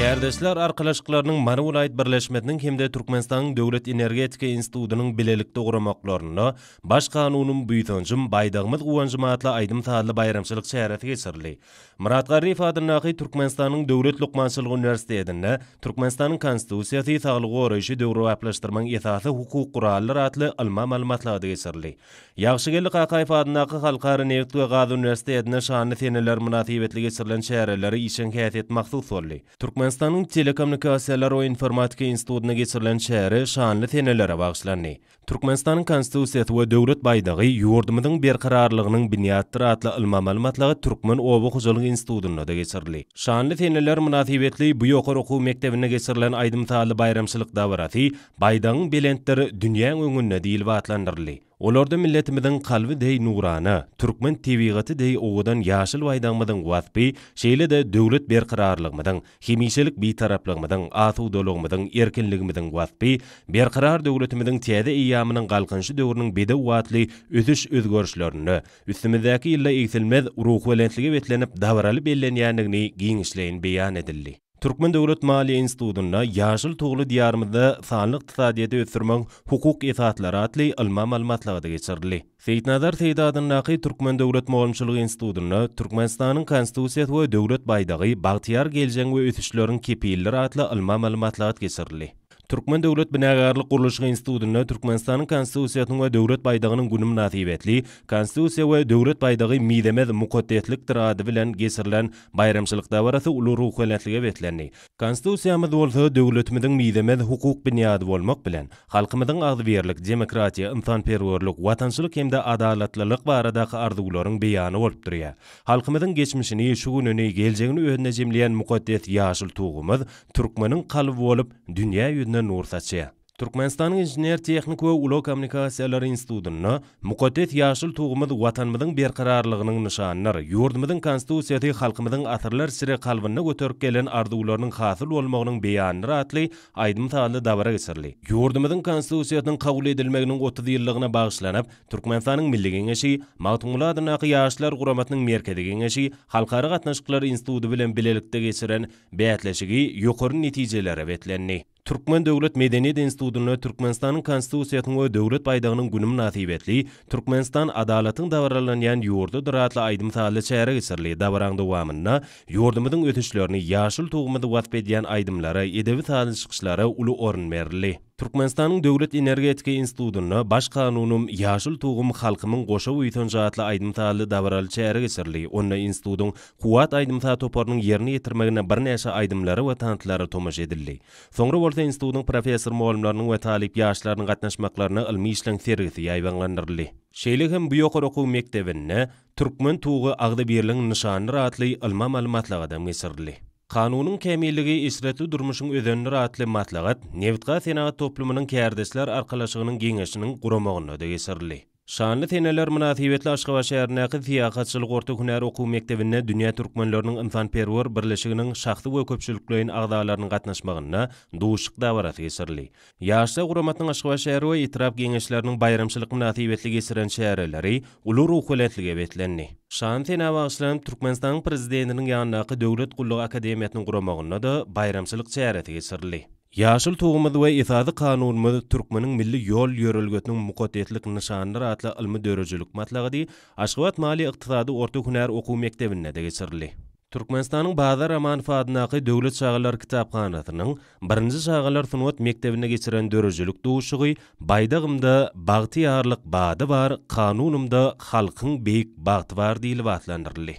Kärdeşler arkalaşyklarynyň Mary welaýat birleşmesiniň hem-de Türkmenistanyň Döwlet energetika institutynyň bilelikde guramaklarynda Baş Kanunym, buýsanjym, Baýdagymyz guwanjym atly aýdym-sazly baýramçylyk çäresi geçirildi. Myrat Garryýew adyndaky Türkmenistanyň Döwlet lukmançylyk uniwersitetinde Türkmenistanyň Konstitusiýasy, saglygy goraýşy döwrebaplaşdyrmagyň esasy hukuk guralydyr atly ylmy-amaly maslahaty geçirildi. Ýagşygeldi Kakaýew adyndaky Halkara nebit we gaz uniwersitetinde şanly seneler mynasybetli geçirilen çärelere işjeň häsiýet mahsus boldy. Türkmenistanyň Telekommunikasiýalar we informatika institutynda geçirilen çäre şanly senelere bagyşlandy. Türkmenistanyň Konstitusiýasy we Döwlet baýdagy ýurdumyzyň berkararlygynyň binýadydyr atly ylmy-amaly maslahat Türkmen oba hojalyk institutynda-da geçirildi. Şanly seneler mynasybetli bu ýokary okuw mekdebinde geçirilen aýdym-sazly baýramçylyk dabarasy Baýdagyň belentdir dünýäň öňünde diýlip atlandyryldy. Olarda milletimiziň kalby deý nurana, türkmen tebigaty deý owadan ýaşyl baýdagymyzyň waspy, şeýle-de döwlet berkararlygymyzyň, hemişelik Bitaraplygymyzyň, asudalygymyzyň, erkinligimiziň waspy, Berkarar döwletimiziň täze eýýamynyň Galkynyşy döwrüniň bedew atly ösüş-özgerişlerinde, üstümizdäki ýylda egsilmez ruhubelentlige beslenip dabaraly bellenýändigini giňişleýin beýan edildi. Türkmen döwlet maliýe institutynda Ýaşyl tugly Diýarymyzda sanly ykdysadyýeti ösdürmegiň hukuk esaslary atly ylmy-amaly maslahaty geçirildi. Seýitnazar Seýdi adyndaky Türkmen döwlet mugallymçylyk institutynda Türkmenistanyň Konstitusiýasy we Döwlet baýdagy, bagtyýar geljegiň we ösüşleriň kepilidir atly ylmy-amaly maslahat geçirildi. Türkmen döwlet binagärlik-gurluşyk institutynda Türkmenistanyň Konstitusiýasynyň we Döwlet baýdagynyň güni mynasybetli Konstitusiýa we Döwlet baýdagy mizemez mukaddeslikdir ady bilen geçirilen baýramçylyk dabarasy uly ruhubelentlige beslendi. Konstitusiýamyz bolsa döwletimiziň mizemez hukuk binýady bolmak bilen, halkymyzyň agzybirlik, demokratiýa, ynsanperwerlik, watançylyk hem-de adalatlylyk baradaky arzuwlaryň beýany bolup durýar. Halkymyzyň geçmişini, şu gününi, geljegini özünde jemleýän mukaddes ýaşyl Tugumyz türkmeniň kalby bolup, dünýä ýüzüne nur saçýar. Türkmenistanyň Inžener-tehniki we ulag kommunikasiýalary institutynda Mukaddes ýaşyl Tugumyz Watanymyzyň berkararlygynyň nyşanydyr, ýurdumyzyň Konstitusiýasy halkymyzyň asyrlar içre kalbynda göterip gelen arzuwlarynyň hasyl bolmagynyň beýanydyr atly aýdym-sazly dabara geçirildi. Ýurdumyzyň Konstitusiýasynyň kabul edilmeginiň 30 ýyllygyna bagyşlanyp, Türkmenistanyň Milli Geňeşi, Magtymguly adyndaky Ýaşlar guramasynyň Merkezi Geňeşi, Halkara gatnaşyklary instituty bilen bilelikde geçiren bäsleşigi ýokary netijelere beslendi. Türkmen döwlet medeniýet institutynda Türkmenistanyň Konstitusiýasynyň we Döwlet baýdagynyň güni mynasybetli Türkmenistan adalatyň dabaralanýan ýurdudyr atly aýdym-sazly çäre geçirildi. Dabaraň dowamynda ýurdumyzyň ösüşlerini, ýaşyl Tugumyzy wasp edýän aýdymlara, edebi-sazly çykyşlara uly orun berildi. Türkmenistanyň Döwlet energetika institutynda Baş kanunym, ýaşyl tugum, halkymyň goşa buýsanjy atly aýdym-sazly dabaraly çäre geçirildi. Onda institutyň Kuwwat aýdym-saz toparynyň ýerine ýetirmeginde birnäçe aýdymlara we tanslara tomaşa edildi. Soňra bolsa institutyň professor-mugallymlarynyň we talyp ýaşlarynyň gatnaşmaklarynda ylmy işleň sergisi ýaýbaňlandyryldy. Şeýle hem bu ýokary okuw mekdebinde Türkmen tugy agzybirligiň nyşanydyr atly ylmy-amaly maslahatam geçirildi. Kanunyň kämilligi eşretli durmuşyň özenidir atly maslahat Nebitgaz senagat toplumynyň Kärdeşler arkalaşygynyň Geňeşiniň guramagynda-da geçirildi. Şanly seneler mynasybetli Aşgabat şäherindäki Syýahatçylyk orta hünär okuw mekdebinde Dünýä türkmenleriniň ynsanperwer birleşiginiň şahsy we köpçülikleýin agzalarynyň gatnaşmagynda duşuşyk dabarasy geçirildi. Ýaşlar guramasynyň Aşgabat şäher we etrap Geňeşleriniň baýramçylyk mynasybetli geçiren çäreleri uly ruhubelentlige beslendi. Şanly senä bagyşlanyp, Türkmenistanyň Prezidentiniň ýanyndaky Döwlet gullugy akademiýasynyň guramagynda-da baýramçylyk çäresi geçirildi. Ýaşyl Tugumyz we Esasy Kanunymyz türkmeniň milli ýol-ýörelgesiniň mukaddeslik nyşanydyr atly ylmy-döredijilik maslahady Aşgabat maliýe-ykdysady orta hünär okuw mekdebinde-de geçirildi. Türkmenistanyň Bazar Amanow adyndaky Döwlet çagalar kitaphanasynyň birinji çagalar sungat mekdebinde geçiren döredijilik duşuşygy Baýdagymda bagtyýarlyk bady bar, Kanunymda halkyň beýik bagty bar diýlip atlandyryldy.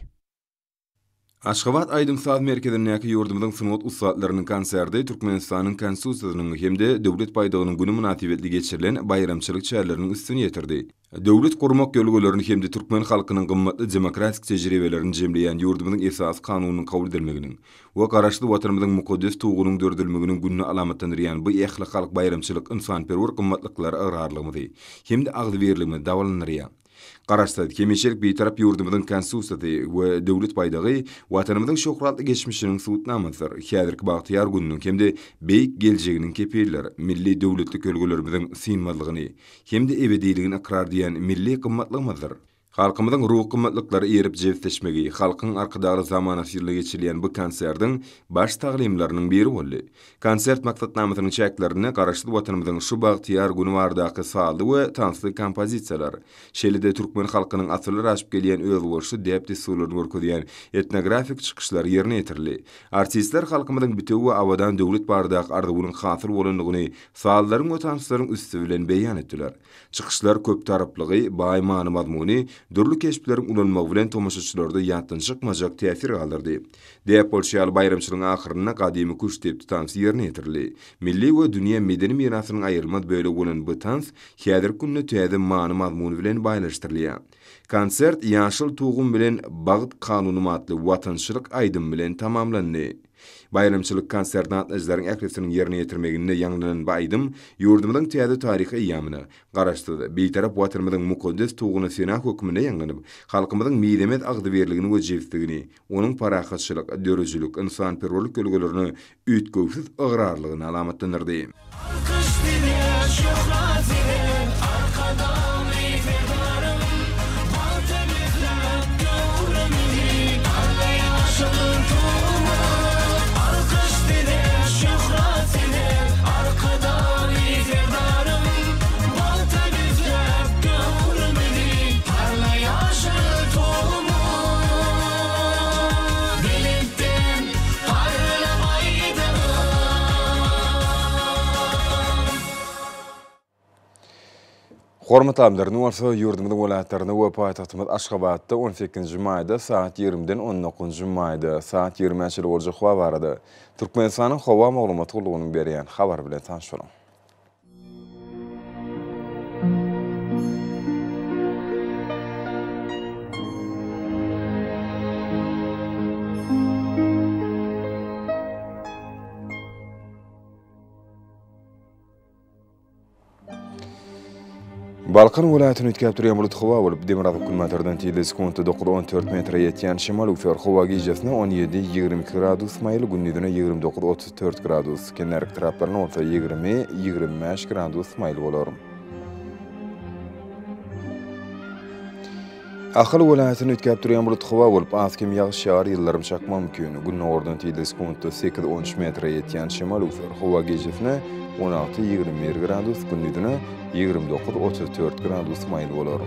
Aşgabat aýdym-saz merkezindäki ýurdumyzyň sungat ussatlarynyň konserti Türkmenistanyň Konstitusiýasynyň hem-de Döwlet baýdagynyň güni mynasybetli geçirilen baýramçylyk çäreleriniň üstüni ýetirdi. Döwlet gurmak ýörelgelerini hem-de türkmen halkynyň gymmatly demokratik tejribelerini jemleýän ýurdumyzyň Esasy Kanunynyň kabul edilmeginiň we Garaşsyz Watanymyzyň mukaddes Tugunyň döredilmeginiň gününi alamatlandyrýan bu ählihalk baýramçylyk ynsanperwer gymmatlyklara ygrarlygymyzy hem-de agzybirligimizi dabaralandyrýar. Garaşsyz, hemişelik Bitarap ýurdumyzyň Konstitusiýasy we Döwlet baýdagy Watanymyzyň şöhratly geçmişiniň subutnamasydyr, häzirki bagtyýar gününiň hem-de beýik geljeginiň kepilidir, milli döwletlik ýörelgelerimiziň synmazlygyny hem-de ebediligini ykrar edýän milli gymmatlygymyzdyr. Halkymyzyň ruhy gymmatlyklara eýerip jebisleşmegi Halkyň Arkadagly zamanasy ýylynda geçirilýän bu konsertiň baş taglymlarynyň biri boldy. Konsert maksatnamasynyň çäklerinde Garaşsyz Watanymyzyň şu bagtyýar güni baradaky sazly we tansly kompozisiýalar, şeýle-de türkmen halkynyň asyrlar aşyp gelýän özboluşly däp-dessurlaryny görkezýän etnografik çykyşlar ýerine ýetirildi. Artistler halkymyzyň bitewi we abadan döwlet baradaky arzuwynyň hasyl bolandygyny sazlaryň we tanslaryň üsti bilen beýan etdiler. Çykyşlar köptaraplygy, baý many-mazmuny, dürli keşpleriň ulanmagy bilen tomaşaçylarda ýatdan çykmajak täsir galdyrdy. Däp bolşy ýaly, baýramçylygyň ahyrynda gadymy küştdepdi tansy ýerine ýetirildi. Milli we dünýä medeni mirasynyň aýrylmaz bölegi bolan bu tans häzirki günde täze many-mazmun bilen baýlaşdyrylýar. Konsert Ýaşyl tugum bilen Bagt kanunym atly watançylyk aýdymy bilen tamamlandy. Baýramçylyk konsertine gatnaşyjylaryň ählisiniň ýerine ýetirmeginde ýaňlanan bu aýdym ýurdumyzyň täze taryhy eýýamyna, Garaşsyz, Bitarap Watanymyzyň mukaddes Tuguny sena hökmünde ýaňlanyp, halkymyzyň mizemez agzybirligini we jebisligini, onuň parahatçylyk, döredijilik, ynsanperwerlik ýörelgelerine üýtgewsiz ygrarlygyny alamatlandyrdy. Alkyş size, şöhrat size, Arkadagly Serdarym! Bagta besläp döwrümizi, Parla ýaşyl Tugumyz! Alkyş size, şöhrat size, Arkadagly Serdarym! Bagta besläp döwrümizi, Parla ýaşyl Tugumyz! Belentden parla baýdagym! Hormatly alymlar, indi bolsa ýurdumyzyň welaýatlarynda we paýtagtymyz Aşgabatda on sekizinji maýda sagat ýigrimiden on dokuzynjy maýda sagat ýigrimä çenli boljak howa barada Türkmenistanyň Howa maglumat gullugynyň berýän habary bilen tanyş boluň. Balkan welaýatyny üýtgäp durýan bulut howa bolup, demirgazyk-günbatardan tizligi sekuntda 9-14 metre ýetýän şemal öwser. Howa gijesine 17, 22 gradus maýyl, gündizine 29, 34 gradus, kenarki etraplarynda bolsa 20, 25 gradus maýyl bolar. Ahal welaýatynda üýtgäp durýan bulut howa bolup, az-kem ýagyş ýagar, ýyldyrym çakmagy mümkin. Gündogardan tizligi sekuntda sekiz-on üç metre ýetýän şemal öwser. Howa gijesine 16, 21 gradus, gündizine 29, 34 gradus maýyl bolar.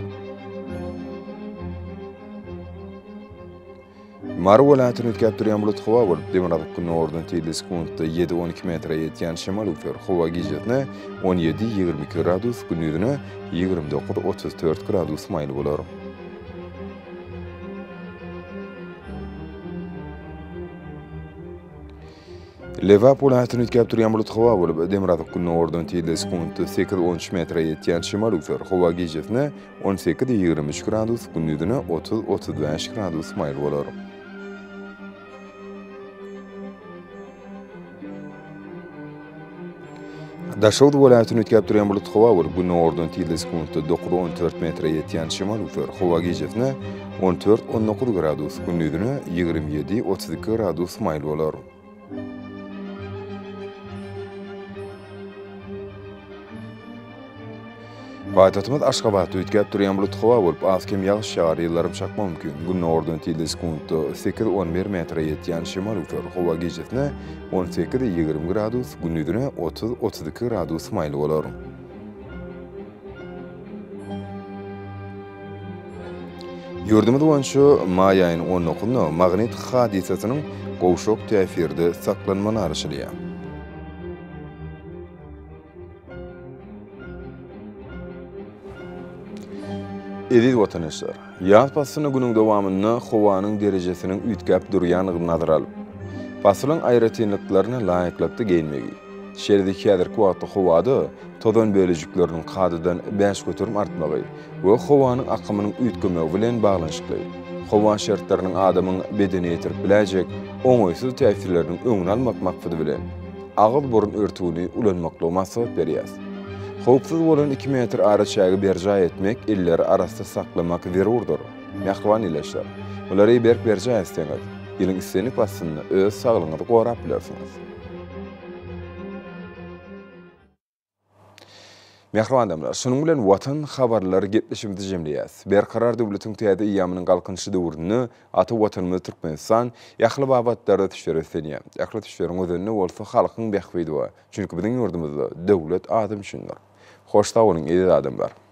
Mary welaýatyny üýtgäp durýan bulut howa bolup, demirgazyk-gündogardan tizligi sekuntda ýedi-on iki metre ýetýän şemal öwser. Howa gijesine on ýedi, 22 gradus, gündizine 29, 34 gradus maýyl bolar. Lebap welaýatyny üýtgäp durýan bulut howa bolup, demirgazyk-gündogardan tizligi sekuntda sekiz-on üç metre ýetýän şemal öwser. Howa gijesine on sekiz, 23 gradus, gündizine 30, 35 gradus maýyl bolar. Daşoguz welaýatyny üýtgäp durýan bulut howa bolup, gündogardan tizligi sekuntda dokuz, 14 metre ýetýän şemal öwser. Howa gijesine on dört, 19 gradus, gündizine 27, 32 gradus maýyl bolar. Paýtagtymyz Aşgabatda üýtgäp durýan bulut howa bolup, az-kem ýagyş ýagar, ýyldyrym çakmagy mümkin. Gündogardan tizligi sekuntda sekiz, 11 metre ýetýän şemal öwser. Howa gijesine on sekiz, 20 gradus, gündizine 30, 32 gradus maýyl bolar. Ýurdumyz boýunça maý aýynyň on dokuzynda magnit hadysasynyň gowşak täsirde saklanmagyna garaşylýar. Eziz watandaşlar! Ýaz paslynda günüň dowamynda howanyň derejesiniň üýtgäp durýandygyny nazara alyp, pasylyň aýratynlyklaryna laýyklykda geýinmegi, şeýle-de häzirki wagtda howada tozan bölejikleriniň kadadan 5% artmagy we howanyň akymynyň üýtgemegi bilen baglanyşykly howa şertleriniň adamyň bedenine ýetirip biläýjek oňaýsyz täsirleriniň öňüni almak maksady bilen, agyz-burun örtügini ulanmaklygy maslahat berýäs. Howpsuz bolan iki metr araçägi berjaý etmek, elleri arassa saklamak zerurdyr. Mähriban ildeşler, bulary berk berjaý etseňiz, ýylyň islendik paslynda öz saglygyňyzy gorap bilersiňiz. Mähriban adamlar, şunuň bilen Watan habarlary gepleşigimizi jemleýäs. Berkarar döwletiň täze eýýamynyň Galkynyşy döwründe ata Watanymyz Türkmenistan ähli babatlarda ösüşlere beslenýär. Ähli ösüşleriň özeninde bolsa halkyň bähbidi bar. Çünki biziň ýurdumyzda döwlet adam üçindir. Hoş sag boluň eziz adamlar!